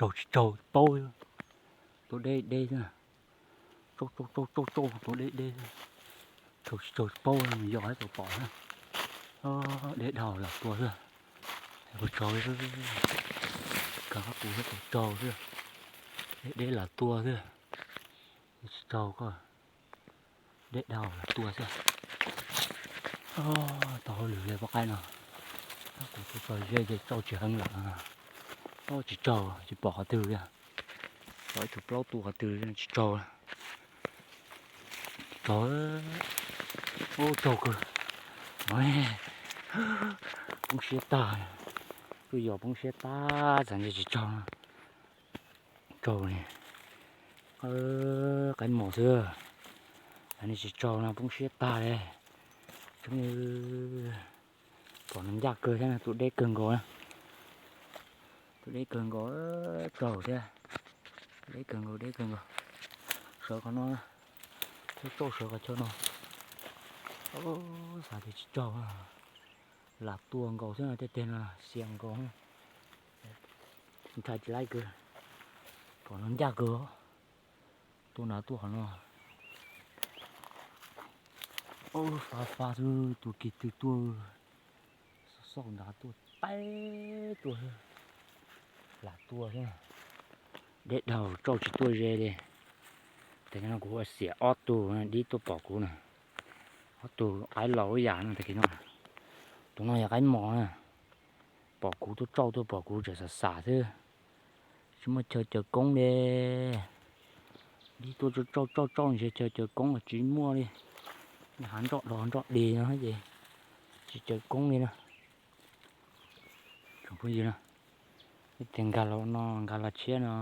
Raug tsis raug paub, tua deb deb xwb. Tsauj tsauj tsauj tsauj tsauj tua deb deb, raug tsis raug paub, yog hais tau pom na. Deb dhau lam tua xwb. Ua tsaug, kawg qab qus thiab tau raug xwb. Deb deb lam tua xwb. Tsis raug koj, deb dhau lam tua xwb. Tau hauj lwm li poj qaib no, qab qus tua tso ze ces tsauj tsis heev lawm. Tsis raug, tsis pom qhov twg li. Tau ib tug plaub tua qhov twg tsis raug. Tsis raug, ub raug kawg. Poob siab tag, twb yog poob siab tag txawm ntshe tsis raug. Raug li, qaib mos xwb, txawm ntshe tsis raug no poob siab tag li. Tseeb, pom no ncaj kawg thiab, tua deb kawg nkaus na. Tua deb kawg nkaus, raug thiab. Deb kawg nkaus, deb kawg nkaus. Sawv qhov no, tsauj sawv qhov chaw no. Xav tias tsis raug, lam tua nkaus xwb, tej teg no xiam nkaus. Ntshai tsis laib kawg, pom no ncaj kawg. Tua nrad tuaj qhov no. Fa fa xwb, tua kiag twg tuaj, xauj nrad tuaj teb tuaj, lam tua xwb. Deb dhau tsauj tsis tuaj ze li. Tag kis no kuv ua xiam ob tug dib tuaj pom kuv na. Ob tug qaib laus ib yam no tag kis no. Tus no yog qaib mos na. Pom kuv tuaj tsauj tuaj pom kuv tseem xam xam xwb. Tsis muaj chaw caw koob li. Dib tuaj tsauj tsauj tsauj ntshe chaw caw koob los tsis muaj li. Hav nroj dog nroj dig no ces tsis caw koob li na. Tsoom phooj ywg na, ib teg nkag los no nkag los tshiab no,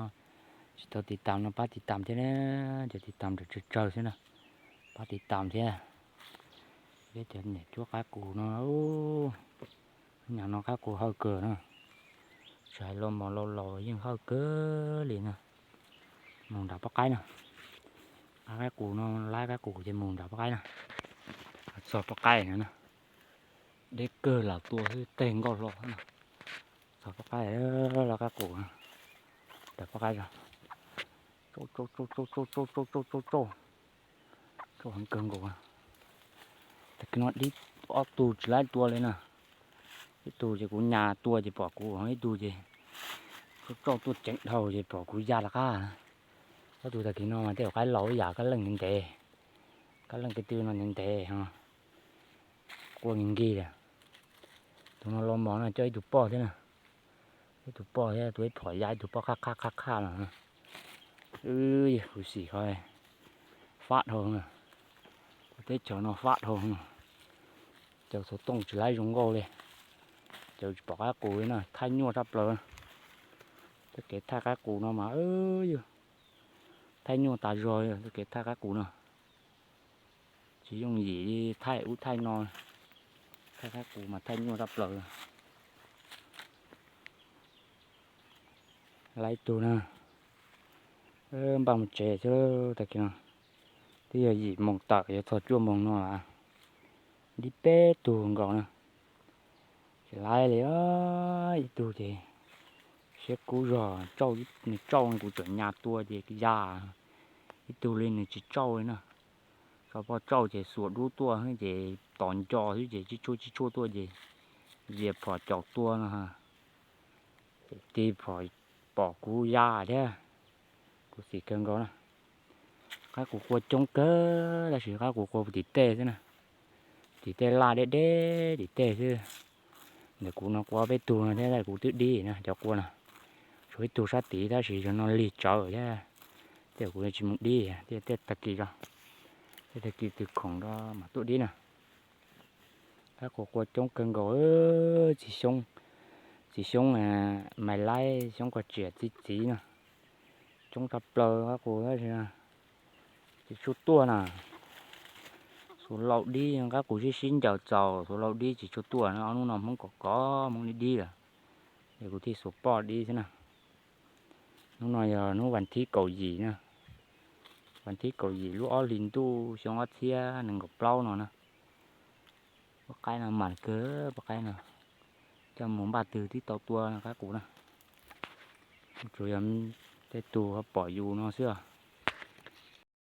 tsis tau tiv tam no pab tiv tam thiab na, cov tiv tam ntawm tsawg tsawg xwb na, pab tiv tam thiab. Peb cov niam cuab qaib qus no, nyam no qaib qus hawj kawg na, tsis hais los mos laus laus yeej hawj kawg li na. Mus nram poj qaib no, qaib qus no, laib qaib qus ces mus nram poj qaib no, txog poj qaib no na, deb kawg lam tua xwb teg nkoj hlo na. Txog poj qaib, laib qaib qus nram poj qaib, tsauj tsauj tsauj tsauj tsauj tsauj tsauj tsauj tsauj tsauj heev kawg nkaus. Tag kis no dib ob tug tsis laib tua li na, ib tug ces kuv nyas tua ces pom kuv, ib tug ces tsauj tsauj tuaj ceev dhau ces pom kuv ya lawv qab. Ob tug tag kis no mas tej zaum qaib laus ib yam, kab leej ntev ntev, kab leej ko tw no ntev ntev ho quaj nkig nkig lawm. Tus no los mos no coj ib tug poj thiab na, ib tug poj thiab, tus ib phom ya ib tug poj qhab qhab qhab qhab no. Wb yog kuv xim qhov fab dhau, kuv teb chaws no fab dhau, caws xov tooj tsis laib zoo nkauj li, caws tsis pom qaib qus li na, thaij nyuaj tshaj plaws. Tej kev thaij qaib qus no mas yog thaij nyuaj tas zog, tej kev thaij qaib qus no tsis yooj yim li thaij ub thaij no, thaij qaib qus mas thaij nyuaj tshaj plaws. Laib ib tug na, npaj mus tsev xwb tag kis no, twb yog yim moos tawm yuav txog cuaj moos no lawm, dib peb tug nkaus na. Tsis laib li, ib tug ces siab kub zog, nws tsauj kuv tseem nyas tua ces ya, ib tug li nws tsis tsauj li na. Tso poj tsauj ces xuas dub tuaj ces tos nco xwb ces tsib tshuaj tsib tshuaj tuaj ces zias phom caum tua no, ces tig phom pom kuv ya thiab. Kuv xim kawg nkaus na. Qaib qus qua coob kawg tab sis qaib qus qua tim tej xwb na, tim tej laj deb deb tim tej xwb. Ntawm kuv no qua peb tug no thiab kuv twb dib na cov qua no. Tshuav ib tug sab tid tab sis yog no lig tsawv thiab, tej kuv tsis mus dib, tej tag kis os, tej tag kis twg khoom mam tuaj dib na. Qaib qus qua coob kawg nkaus, txiv xyoob, txiv xyoob mais laib, xyoob koj tsiam txiv txiv no, coob tshaj plaws qaib qus tab sis tsis tshua tuaj na. Xuas laus dib, qaib qus sib sib ncaws txaus, xuas laus dib tsis tshua tuaj na, ob hnub no Hmoob kov kov Hmoob dib dib lawm, es kuv thiaj xuas poj dib xwb na. Hnub no yog hnub vas thib kaum yim na, vas thib kaum yim lub ob hlis ntuj xyoo ob txhiab nees nkaum plaub no na. Poj qaib no mas kawg, poj qaib no coj mus npaj twg twb tau tua qaib qus na. Tsuas yog tej tug pom yus no xwb os.